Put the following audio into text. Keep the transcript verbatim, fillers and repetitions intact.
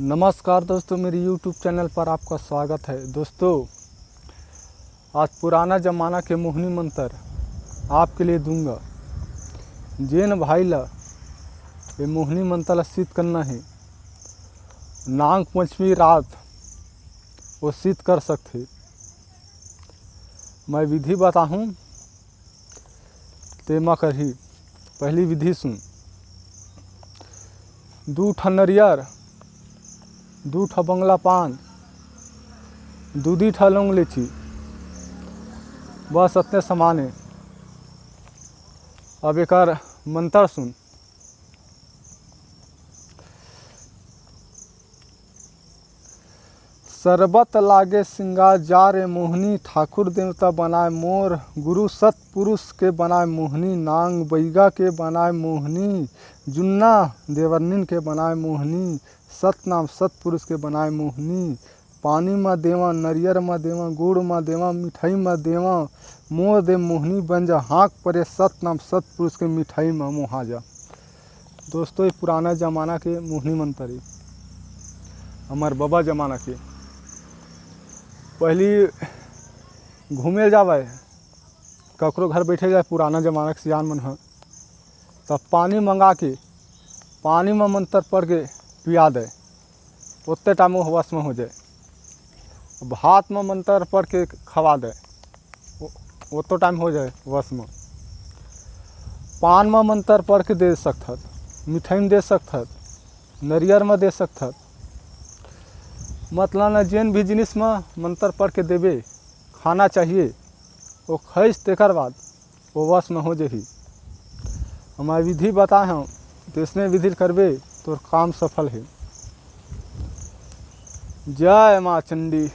नमस्कार दोस्तों, मेरे YouTube चैनल पर आपका स्वागत है। दोस्तों, आज पुराना जमाना के मोहनी मंत्र आपके लिए दूंगा। जेन भाई ला ये मोहनी मंत्र ला सिद्ध करना है, नाग पंचमी रात वो सिद्ध कर सकथे। मैं विधि बताहूँ, तेमा करही। पहली विधि सुन, दू ठा नरियर, दू ठा बंगला पान, दू दी ठा लौंग लेची, बस अतने समान हे। अब एकर मंत्र सुन। सरबत लागे सिंगार जा रे मोहनी, ठाकुर देवता बनाए मोर, गुरु सतपुरुष के बनाए मोहनी, नांग बैगा के बनाए मोहनी, जुन्ना देवरनिन के बनाए मोहनी, सतनाम सतपुरुष के बनाए मोहनी, पानी म देवा, नरियर म देवा, गुड़ म देवा, मिठाई म देवा, मोर दे मोहनी बन जा, हाँक परे सतनाम सतपुरुष के मिठाई म मोहा जा। दोस्तों, ये पुराना जमाना के मोहनी मंत्र हे, हमर बबा जमाना के। पहली घूमे जावे, ककरो घर बैठे जाए पुराना जमाना के सियान मन ह, तब पानी मंगा के पानी म मंत्र पढ़ के पिया दे, ओतने टाइम वो वश में हो जाए। भात म मंत्र पढ़ के खवा दे, ओ-, ओतो टाइम हो जाए वश में। पान म मंत्र पढ़ के दे सकथत, मिठाई म दे सकथत, नरियर म दे सकथत। मतलब न, जेन भी जिनिस म मंत्र पढ़ के देबे, खाना चाहिए, वो खाइस तेकर बाद वो वश में हो जही। हमर विधि बताए हव, तइसने विधि करबे, तोर काम सफल हे। जय माँ चंडी।